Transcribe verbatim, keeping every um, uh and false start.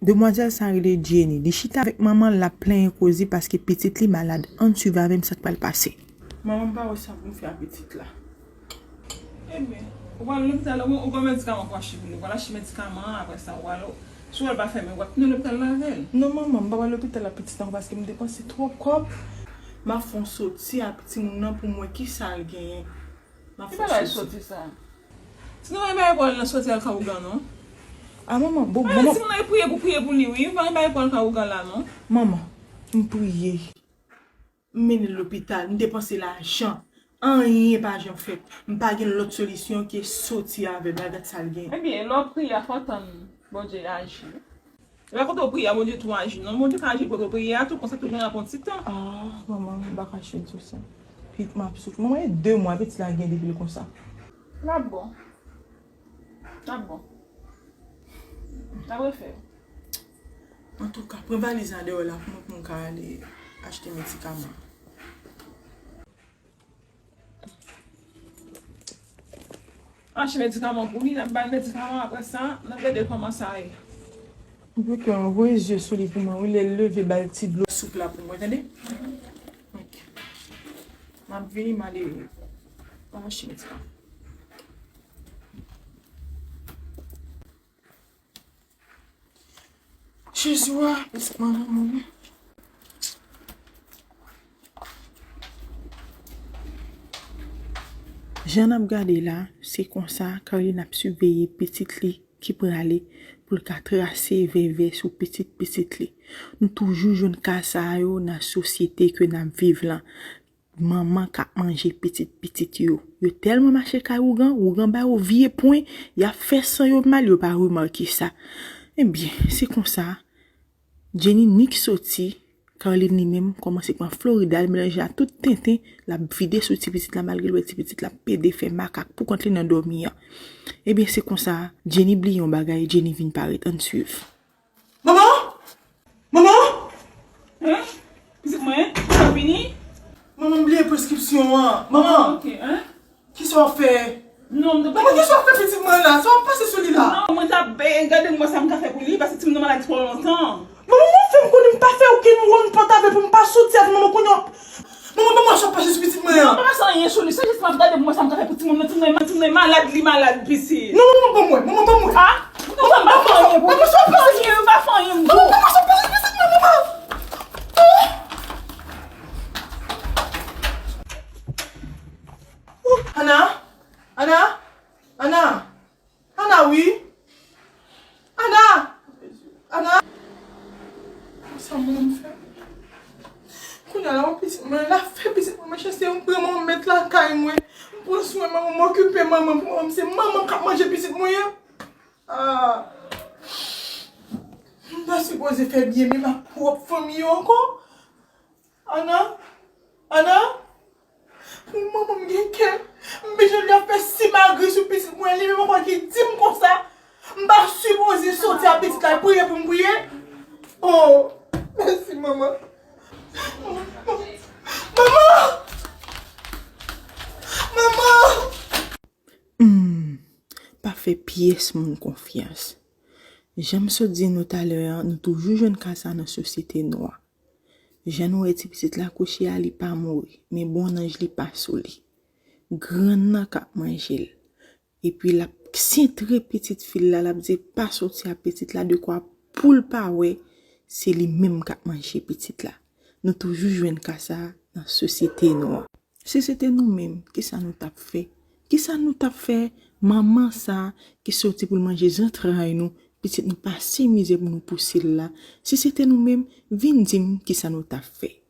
Demwazèl sa rele Jenny. Li chita avèk manman l, l ap plenyen koze paske pitit li malad. Ann swiv avè m sa k pral pase. Manman, m pa wè sa pou m fè a pitit la. Ebyen, ou pral lopital la, ou gen medikaman pou achte pou li. Ou pral achte medikaman an, apre sa, ou pral, si w wè l pa fèmen, w ap tounen lopital la avè l. Non, manman, m pa pral lopital la pitit ankò paske m depanse twòp kòb. M ap fè yon soti ak timoun nan pou m wè kisa l genyen. M ap fè yon soti. Ki bagay soti sa? Timoun nan pa gen bagay pou al nan soti al ka ougan, non. A, manman, bon, manman. Timoun nan priye pou, priye pou li, wi. Pa gen bagay pou al ka ougan la, non. Manman, m priye. M mennen l lopital, m depanse lajan. Anyen pa janm fèt. M pa gen lòt solisyon ke soti avè l. Gad sa l gen. Ebyen, lè w ap priye a, fò w tann Bondye aji. E pa kote w priye a, Bondye tou aji. Non, Bondye ka aji kote w priye a tou, konsa tou gen yon ti tan. Ah, manman, m pa ka chèt sou sa. Pitit m ap soufri. Manman, e de mwa pitit la gen depi l konsa. L ap bon. L ap bon. L ap refè. Antouka, pran valiz la deyò la pou mwen, pou m ka ale achte medikaman. Achte medikaman pou li, n ap ba l medikaman, apre sa, n ap gade kòman sa ye. Ou pito anvoye zye sou li pou mwen, wi, lè l leve, ba l ti dlo soup la pou mwen, tande? Ok. M ap vini, m ale, m ap achte medikaman. Jezi a, pitit mwen lanmou. Jan n ap gade la, se konsa Carline ap siveye pitit li ki prale pou l ka trase vèvè sou pitit pitit li. Nou toujou jwenn ka sa yo nan sosyete ke n ap viv lan. Manman k ap manje pitit pitit yo. Yo tèlman mache kay ougan, ougan ba yo vye pwen, y ap fè san yo mal, yo pa remake sa. Ebyen, se konsa, Jenny nik soti, Carline li menm kòmanse pran Florida, l melanje a tout tenten, l ap vide sou ti pitit la, malgre l wè ti pitit la ap pede fè makak pou kont li nan dòmi an. Ebyen, se konsa, Jenny bliye yon bagay, Jenny vin parèt, ann swiv. Manman! Manman! Hein? Pitit mwen, sa vini? Manman, m bliye preskripsyon an. Manman! Ok, hein? Kisa w ap fè? Non, m te... Manman, kisa w ap fè pitit mwen la? Sa w ap pase sou li la? Non, mwen t ap, eh, gade m wè sa m ka fè pou li, paske timoun nan malad twò lontan. Manman, ou fè m konnen m pa fè okenn wonn pòt avè l pou m pa soti avè l, manman, kounye a. Manman, ban mwen sa w ap pase sou pitit mwen an. Non, m pa pase anyen sou li, se jis m ap gade pou m wè sa m ka fè pou timoun nan, timoun nan, timoun nan malad, li malad, pitit. Non, manman, ban mwen, manman, ban mwen. Ah? Non, m pa fè anyen pou ou. Ban mwen sa w ap pase sou pitit mwen, manman. Manman, ban mwen sa w ap pase sou pitit mwen, manman. Ana, Ana, Ana. Ana, wi. Ana! Ana! Sa m fè? Kounye a la, wè pitit mwen, l ap fè pitit mwen mechanste, m pran manman m met lakay mwen. M pran swen manman m, m okipe manman m pou manman m, se manman k ap manje pitit mwen an. Ah! M ta sipoze fè byen menm ak pwòp fanmi yo ankò. Ana! Ana! Pou manman m gen kè, m bezwen li ap fè simagri sou pitit mwen, li menm ankò ki di m konsa. M pa sipoze soti a pitit la, priye pou m priye. Oh, mèsi, manman. Manman! Manman! Hmm, pa fè pyès moun konfyans. Jan m sot di nou talè a, nou toujou jwenn ka sa nan sosyete nou an. Jan nou wè ti pitit la kouche a, li pa mouri, men bon nanj li pa sou li. Grann nan k ap manje l. Epi l ap sentre pitit fi l la, l ap di pa soti a pitit la, dekwa pou l pa wè se li menm k ap manje pitit la. Nou toujou jwenn ka sa a nan sosyete nou an. Si se te nou menm, kisa nou t ap fè? Kisa nou t ap fè manman sa a ki soti pou l manje zantray nou, pitit nou pase mizè pou nou pouse l la? Si se te nou menm, vin di m kisa nou t ap fè.